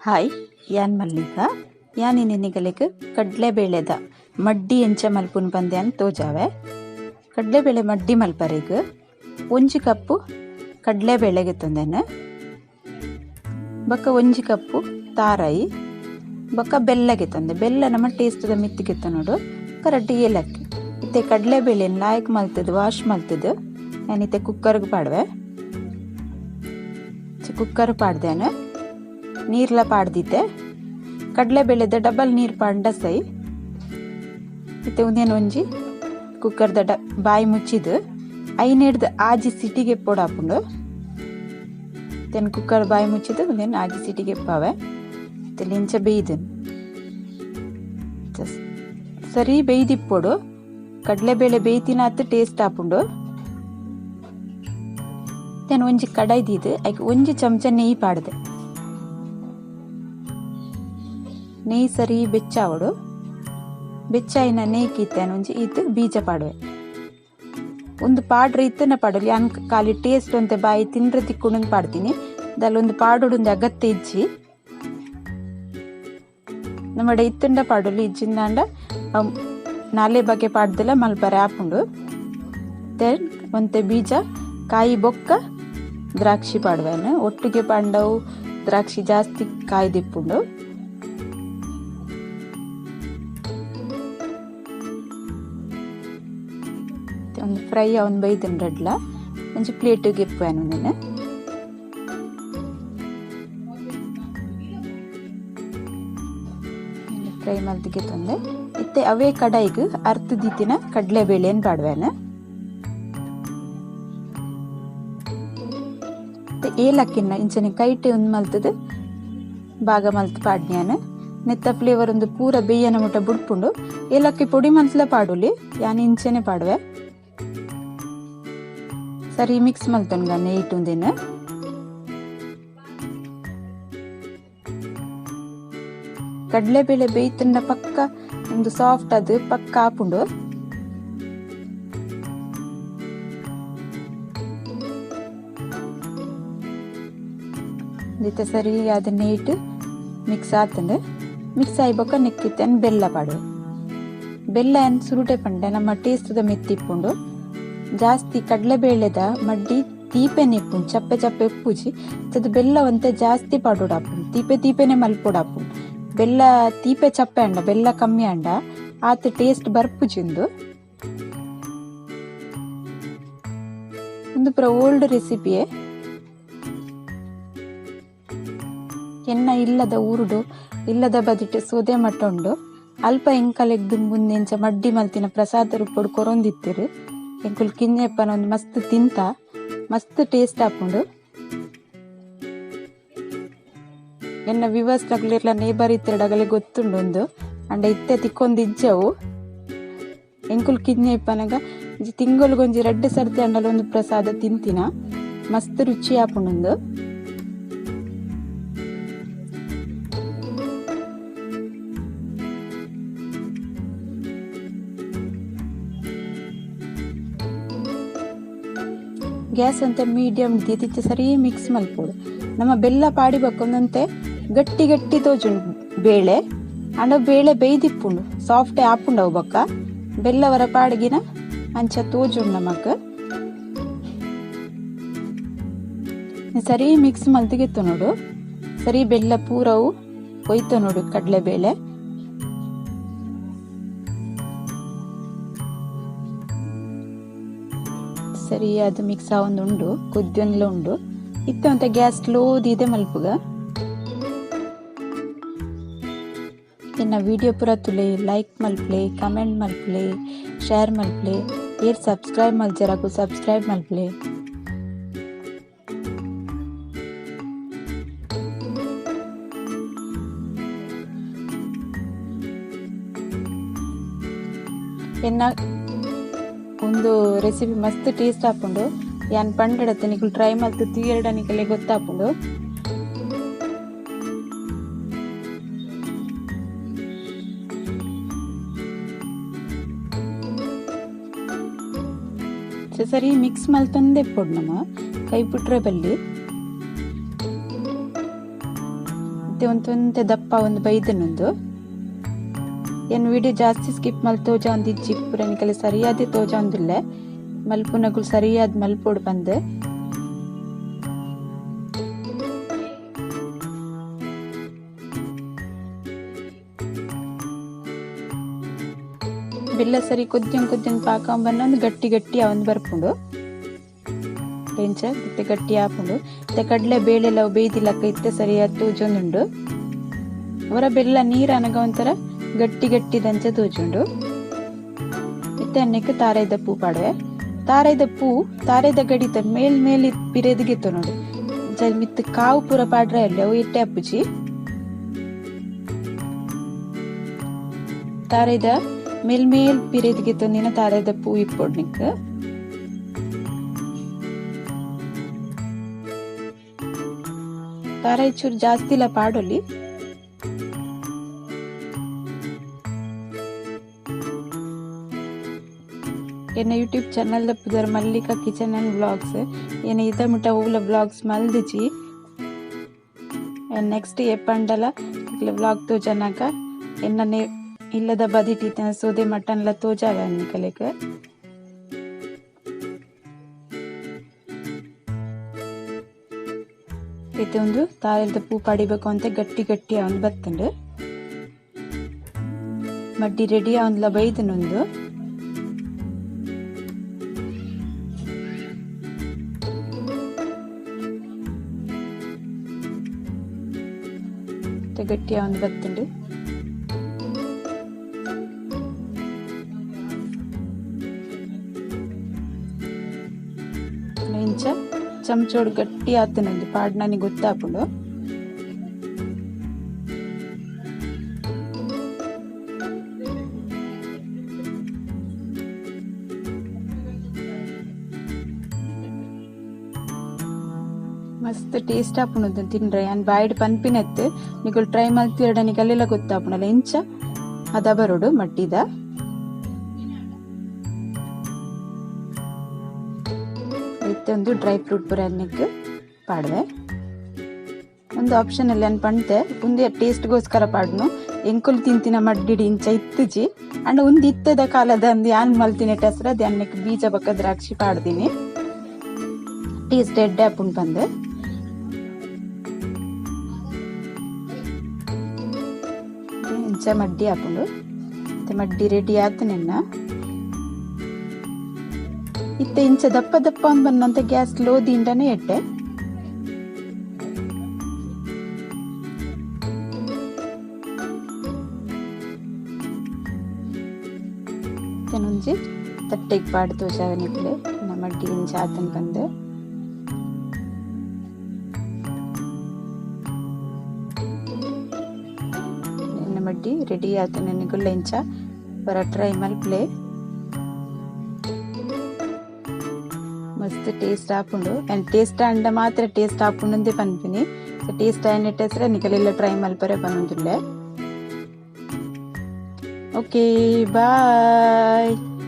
Hi ಯಾನ್ ಮಲ್ಲಿಕಾ ಯಾನ್ ನಿಗಲೆಗ್ ಕಡ್ಲೆಬೇಳೆದ ಮಡ್ಡಿ ಎಂಚ ಮಲ್ಪುನು ಪಂದ್ ತೋಜಾವೆ. ಕಡ್ಲೆಬೇಳೆ ಮಡ್ಡಿ ಮಲ್ಪರೆಗ್ ಒಂಜಿ ಕಪ್ಪು ಕಡ್ಲೆಬೇಳೆಗೆ ತಂದೆನು, ಬೊಕ್ಕ ಒಂಜಿ ಕಪ್ಪು ತಾರಾಯಿ, ಬೊಕ್ಕ ಬೆಲ್ಲಗೆ ತಂದೆ. ಬೆಲ್ಲ ನಮ್ಮ ಟೇಸ್ಟ್ the ಮಿತ್ತಿಗೆ ನೋಡು. ಕರೆಕ್ಟ್ ಏಲಕ್ಕಿ ಇತ್ತೆ ಕಡ್ಲೆಬೇಳೆನ್ ಲಾಯಕ್ ಮಲ್ತದು ವಾಶ್ ಮಲ್ತದು ನಾನು ಇತ್ತೆ ಕುಕ್ಕರ್ಗೆ ಪಾಡುವೆ. ಕುಕ್ಕರ್ ಪಾಡ್ದೇನು ನೀರ್ಲ ಪಾಡ್ದಿತ್ತೆ. ಕಡಲೆಬೇಳೆದ ಡಬಲ್ ನೀರು ಪಾಂಡ ಸೈ. ಇತ್ತೆ ಒಂದೇನು ಒಂಜಿ ಕುಕ್ಕರ್ದ ಬಾಯಿ ಮುಚ್ಚಿದ್ದು ಐನೇಡ್ದು ಆಜಿ ಸಿಟಿಗೆ ಪೊಡಾಪುಂಡು. ತೆನ್ ಕುಕ್ಕರ್ ಬಾಯಿ ಮುಚ್ಚಿದ್ದು ಒಂದೇನು ಆಜಿ ಸಿಟಿಗೆ ಪಾವೆ. ಲಿಂಚ ಬೇಯ್ದು ಸರಿ ಬೇಯ್ದಿಪ್ಪೊಡು. ಕಡಲೆಬೇಳೆ ಬೇಯ್ತಿನಾತ್ ಟೇಸ್ಟ್ ಆಪುಂಡು. ತೆನ್ ಒಂಜಿ ಕಡಾಯಿ ದೀದು ಐಕ್ ಒಂಜಿ ಚಮಚ ನೆಯ್ಯಿ ಪಾಡ್ದೆ. ನೆಯ್ಯಿ ಸರಿ ಬೆಚ್ಚಾವಡು. ಬೆಚ್ಚಾಯಿನ ನೆಯ್ಕಿತ್ತೇನು ಒಂಜಿ ಈತ್ ಬೀಜ ಪಾಡುವೆ. ಒಂದು ಪಾಡ್ರೆ ಇತ್ತನ ಪಾಡಲಿ ಅನ್ ಖಾಲಿ ಟೇಸ್ಟ್ ಅಂತೆ ಬಾಯಿ ತಿಂದ್ರೆ ತಿಕ್ಕೊಂಡು ಪಾಡ್ತೀನಿ. ದಲ್ಲಿ ಒಂದು ಪಾಡೋಡೊಂದು ಅಗತ್ಯ ಇಜ್ಜಿ. ನಮ್ಮಡೆ ಇತ್ತಂಡ ಪಾಡೋಲಿ ಇಜ್ಜಿಂದಾಂಡ ನಾಲೆ ಬಗೆ ಪಾಡ್ದೆಲ್ಲ ಮಲ್ಪರೆ ಆಪುಂಡು. Then ಒಂತೆ ಬೀಜ ಕಾಯಿ ಬೊಕ್ಕ ದ್ರಾಕ್ಷಿ ಪಾಡುವೆನು. ಒಟ್ಟಿಗೆ ಪಾಂಡವು ದ್ರಾಕ್ಷಿ ಜಾಸ್ತಿ ಕಾಯಿ ದಿಪ್ಪುಂಡು. ಒಂದು ಫ್ರೈ ಅವನ್ ಬೈದನ್ ರಡ್ಲ ಒಂಜಿ ಪ್ಲೇಟಿಗೆ ಇಪ್ಪುವೆನು ನೀನು. ಫ್ರೈ ಮಲ್ತಿಗೆ ತಂದೆ ಇತ್ತೆ ಅವೇ ಕಡಾಯಿಗೆ ಅರ್ಥ ದೀತಿನ ಕಡಲೆಬೇಳೆನ್ ಪಾಡುವೆನು. ಏಲಕ್ಕಿನ ಇಂಚನೆ ಕೈಟೆ ಒಂದು ಮಲ್ತದು ಭಾಗ ಮಲ್ತು ಪಾಡ್ನ್ಯಾನ. ನೆತ್ತ ಫ್ಲೇವರ್ ಒಂದು ಪೂರ ಬೇಯನ ಮುಟ್ಟ ಬುಡ್ಪುಂಡು. ಏಲಕ್ಕಿ ಪೊಡಿ ಮಲ್ತಲ ಪಾಡುಲಿ ಯಾನ್ ಇಂಚನೆ ಪಾಡುವೆ. ಸರಿ ಮಿಕ್ಸ್ ಮಲ್ತೊನ್ಗ ನೆಯ್ಟ್ ಒಂದಿನ. ಕಡಲೆಬೇಳೆ ಬೇಯ್ತಂಡ ಪಕ್ಕ ಒಂದು ಸಾಫ್ಟ್ ಅದು ಪಕ್ಕ ಆಪುಂಡು. ಇತ್ತೆ ಸರಿ ಅದು ನೀಟ್ ಮಿಕ್ಸ್ ಆತಂಡು. ಮಿಕ್ಸ್ ಆಯ್ಬೊಕ್ಕ ನೆಕ್ಕಿತ್ತೇನು ಬೆಲ್ಲ ಪಾಡುವೆ. ಬೆಲ್ಲ ಏನು ಸುರುಟೆ ಪಂಡೆ ನಮ್ಮ ಟೇಸ್ಟ್ದ ಮೆತ್ತಿಪ್ಪುಂಡು. ಜಾಸ್ತಿ ಕಡಲೆಬೇಳೆದ ಮಡ್ಡಿ ತೀಪೆನೆ ಇಪ್ಪುಂಡು, ಚಪ್ಪೆ ಚಪ್ಪೆ ಉಪ್ಪುಜಿ. ಅದು ಬೆಲ್ಲ ಒಂತೆ ಜಾಸ್ತಿ ಪಾಡೋಡಾಪುಂಡು, ತೀಪೆ ತೀಪೆನೆ ಮಲ್ಪೊಡಾಪುಂಡು. ಬೆಲ್ಲ ತೀಪೆ ಚಪ್ಪೆ ಅಂಡ ಬೆಲ್ಲ ಕಮ್ಮಿ ಅಂಡ ಆತ ಟೇಸ್ಟ್ ಬರ್ಪುಜಿಂದು. ಒಂದು ಪೂರ ಓಲ್ಡ್ ರೆಸಿಪಿಯೇ. ಎನ್ನ ಇಲ್ಲದ ಊರುಡು ಇಲ್ಲದ ಬದಿಟ್ಟು ಸೋದೆ ಮಟ್ಟ ಉಂಡು. ಅಲ್ಪ ಎಂಕಲೆಗ್ ದುಂಬುಂದೆಂಚ ಮಡ್ಡಿ ಮಲ್ತಿನ ಪ್ರಸಾದ ರೂಪೊಡು ಕೊರೊಂದಿತ್ತಿರು. ಎಂಕುಲು ಕಿನ್ಯಪ್ಪನ ಒಂದು ಮಸ್ತ್ ತಿಂತ ಮಸ್ತ್ ಟೇಸ್ಟ್ ಆಪುಂಡು. ಎನ್ನ ವಿವಸ್ ನಗುಲಿರ್ಲ ನೇಬರ್ ಇತ್ತಿರಡಗಲೆ ಗೊತ್ತುಂಡು ಒಂದು ಅಂಡ ಇತ್ತೆ ತಿಕ್ಕೊಂದು ಇಜ್ಜವು. ಎಂಕುಲು ಕಿನ್ಯಪ್ಪನಗ ತಿಂಗೊಳಿಗೊಂಜಿ ರಡ್ಡೆ ಸರ್ತಿ ಅಂಡಲ ಒಂದು ಪ್ರಸಾದ ತಿಂತಿನ ಮಸ್ತ್ ರುಚಿ ಆಪುಂಡು. ಗ್ಯಾಸ್ ಅಂತ ಮೀಡಿಯಂ ದೀತಿತ್ತೆ ಸರಿ ಮಿಕ್ಸ್ ಮಲ್ಪೋಡು. ನಮ್ಮ ಬೆಲ್ಲ ಪಾಡಿಬೇಕೊಂದಂತೆ ಗಟ್ಟಿ ಗಟ್ಟಿ ತೋಜುಂಡು ಬೇಳೆ. ಅಂಡ ಬೇಳೆ ಬೇಯ್ದಿಪ್ಪುಂಡು ಸಾಫ್ಟೇ ಆಪುಂಡವು ಬೊಕ್ಕ ಬೆಲ್ಲವರ ಪಾಡಿಗಿನ ಅಂಚ ತೋಜುಂಡು ನಮಕ್. ಸರಿ ಮಿಕ್ಸ್ ಮಲ್ತಿಗೆತ್ತು ನೋಡು. ಸರಿ ಬೆಲ್ಲ ಪೂರವು ಕೊಯ್ತು ನೋಡು ಕಡಲೆಬೇಳೆ. ಸರಿ ಅದು ಮಿಕ್ಸ್ ಆವೊಂದು ಉಂಡು ಕುದ್ಯೊಂದ್ಲ ಉಂಡು. ಇತ್ತ ಅಂತ ಗ್ಯಾಸ್ ಸ್ಲೋ ದೀದೆ ಮಲ್ಪುಗ. ಇನ್ನ ವಿಡಿಯೋ ಪೂರ ತುಲೆ ಲೈಕ್ ಮಲ್ಪ್ಲೆ, ಕಮೆಂಟ್ ಮಲ್ಪ್ಲೆ, ಶೇರ್ ಮಲ್ಪ್ಲೆ, ಏರ್ ಸಬ್ಸ್ಕ್ರೈಬ್ ಮಲ್ಜರಕು ಸಬ್ಸ್ಕ್ರೈಬ್ ಮಲ್ಪ್ಲೆ. ಎನ್ನ ಒಂದು ರೆಸಿಪಿ ಮಸ್ತ್ ಟೇಸ್ಟ್ ಆಪುಂಡು. ಯಾನ್ ಪಂಡಡತ್ತೆ ನಿಕುಲು ಟ್ರೈ ಮಲ್ತು ತೀಯರಡ ನಿಕಲೆ ಗೊತ್ತಾಪುಂಡು. ಸರಿ ಮಿಕ್ಸ್ ಮಲ್ತೊಂದೇ ಪೊಡು ನಮ್ಮ ಕೈ ಪುಟ್ರೆ ಬಲ್ಲಿ. ಇತ್ತೆ ಒಂತೊಂತೆ ದಪ್ಪ ಒಂದು ಬೈದನೊಂದು ಏನು ವಿಡಿಯೋ ಜಾಸ್ತಿ ಸ್ಕಿಪ್ ಮಲ್ ತೋಜ ಒಂದು ಇಜ್ಜಿ ಪೂರ ನಿಕಲೆ ಸರಿಯಾದ ತೋಜ ಒಂದಿಲ್ಲ ಮಲ್ಪುನಗುಲು ಸರಿಯಾದ ಮಲ್ಪೋಡು ಬಂದು ಬೆಲ್ಲ ಸರಿ ಕೊದ್ಯಂ ಕೊದ್ಯಂ ಪಾಕಂಬನ್ನ ಒಂದು ಗಟ್ಟಿ ಗಟ್ಟಿ ಅವನ್ ಬರ್ಪುಂಡು ಎಂಚ ಇತ್ತೆ ಗಟ್ಟಿ ಆಪುಂಡು ಇತ್ತೆ ಕಡಲೆ ಬೇಳೆಲ್ಲ ಬೇಯ್ದಿಲ್ಲಕ್ಕ ಇತ್ತೆ ಸರಿಯಾದ ತೂಜೊಂದುಂಡು ಅವರ ಬೆಲ್ಲ ನೀರು ಅನಗ ಒಂಥರ ಗಟ್ಟಿ ಗಟ್ಟಿದಂಚ ತೂಜುಂಡು ಇತ್ತೆ ಅನ್ನಕ್ಕೆ ತಾರೈದ ಪೂ ಪಾಡುವೆ ತಾರೈದ ಪೂ ತಾರೈದ ಗಡಿತ ಮೇಲ್ ಮೇಲ್ ಪಿರೆದಿಗೆತ್ತು ನೋಡು ಮಿತ್ತು ಕಾವು ಪೂರ ಪಾಡ್ರೆ ಅಲ್ಲ ಅವು ಇಟ್ಟೆ ಅಪ್ಪುಜಿ ತಾರೈದ ಮೇಲ್ ಮೇಲ್ ಪಿರೆದಿಗೆ ತೊಂದಿನ ತಾರೆದ ಪೂ ಇಪ್ಪೊಡ್ನಿಕ್ ತಾರೈ ಚೂರು ಜಾಸ್ತಿ ಇಲ್ಲ ಪಾಡೊಲಿ ಎನ್ನ ಯೂಟ್ಯೂಬ್ ಚಾನಲ್ ಪುದರ್ ಮಲ್ಲಿಕಾ ಕಿಚನ್ ಅಂಡ್ ವ್ಲಾಗ್ಸ್ ಏನ ಇದ ಮುಟ್ಟ ಓಲ ವ್ಲಾಗ್ಸ್ ಮಲ್ದಿಜಿ ನೆಕ್ಸ್ಟ್ ಏಪಂಡಲ ವ್ಲಾಗ್ ತೋಜನಾಕ ಎನ್ನನೆ ಇಲ್ಲದ ಬದಿಟಿ ಸೋದೆ ಮಟನ್ ಲ ತೋಜಾವೆ ಅನ್ನಿಕಲೆಕ್ ಇತ್ತೆ ಒಂದು ತಾರೆಲ್ದ ಪೂ ಪಡಿಬೇಕು ಅಂತ ಗಟ್ಟಿ ಗಟ್ಟಿ ಅವನ್ ಬತ್ತಂಡು ಮಡ್ಡಿ ರೆಡಿ ಅವನ್ಲ ಬೈದನೊಂದು ಗಟ್ಟಿ ಅವನ್ ಬತ್ತಂಡು ಇಂಚ ಚಮಚೋಡು ಗಟ್ಟಿ ಆತನೊಂದು ಪಾಡ್ನಾನಿ ಗೊತ್ತಾಪುಂಡು ಮಸ್ತ್ ಟೇಸ್ಟ್ ಆಪುಂಡು ತಿಂಡ್ರೆ ಯಾನ್ ಬಾಯ್ಡ್ ಪನ್ಪಿನತ್ತು ನಿಕುಲು ಟ್ರೈ ಮಲ್ತಿರಡ ನಿಕಲ್ಲೆಲ್ಲ ಗೊತ್ತಾಪುಂಡಲ್ಲ ಇಂಚ ಅದ ಬರೋಡು ಮಟ್ಟಿದ ಒಂದು ಡ್ರೈ ಫ್ರೂಟ್ ಪೂರ ಪಾಡುವೆ ಒಂದು ಆಪ್ಷನ್ ಅಲ್ಲಿ ಅನ್ಪಂತೆ ಉಂದು ಟೇಸ್ಟ್ಗೋಸ್ಕರ ಪಾಡ್ನು ಎಂಕುಲು ತಿಂತಿನ ಮಡ್ಡಿಡಿ ಇಂಚ ಇತ್ತುಜಿ ಅಂಡ್ ಒಂದು ಇತ್ತದ ಕಾಲದ ಅಂದು ಯಾನ್ ಮಲ್ತಿನ ಟೆಸ್ರ ಅದು ಅನ್ನಕ್ಕೆ ಬೀಜ ಬಕ್ಕ ದ್ರಾಕ್ಷಿ ಪಾಡ್ದಿನಿ ಟೇಸ್ಟ್ ಎಡ್ಡೆ ಆಪುಂಡು ಬಂದು ಇಂಚ ಮಡ್ಡಿ ಆಪುಂಡು ಮಡ್ಡಿ ರೆಡಿ ಆತು ನಿನ್ನ ಇತ್ತೆ ಇಂಚ ದಪ್ಪ ದಪ್ಪ ಅಂದ್ ಬಂದಂತ ಗ್ಯಾಸ್ ಲೋ ದಿಂಡನೆ ಎಟ್ಟೆ ಒಂಜಿ ತಟ್ಟೆಗೆ ಪಾಡ್ ತೋಜಾವನಿಕ್ಲೆ ನಮ್ಮ ಮಡ್ಡಿ ಇಂಚ ಆತನ್ ಬಂದು ನನ್ನ ಮಡ್ಡಿ ರೆಡಿ ಆತನ ನಿಗುಲ್ಲ ಇಂಚ ಬರ ಟ್ರೈ ಮಲ್ಪ್ಲೆ ಮಸ್ತ್ ಟೇಸ್ಟ್ ಆಪುಂಡು ಅಂಡ್ ಟೇಸ್ಟ್ ಅಂಡ ಮಾತ್ರ ಟೇಸ್ಟ್ ಆಪುಂಡು ಪನ್ಪಿನಿ ಸೊ ಟೇಸ್ಟ್ ಆಯ್ನ ಟೇಸ್ಟ್ ನಿಕಲೆಲ್ಲ ಟ್ರೈ ಮಲ್ಪರೆ ಪನೊಂದುಲ್ಲೆ. Okay, bye.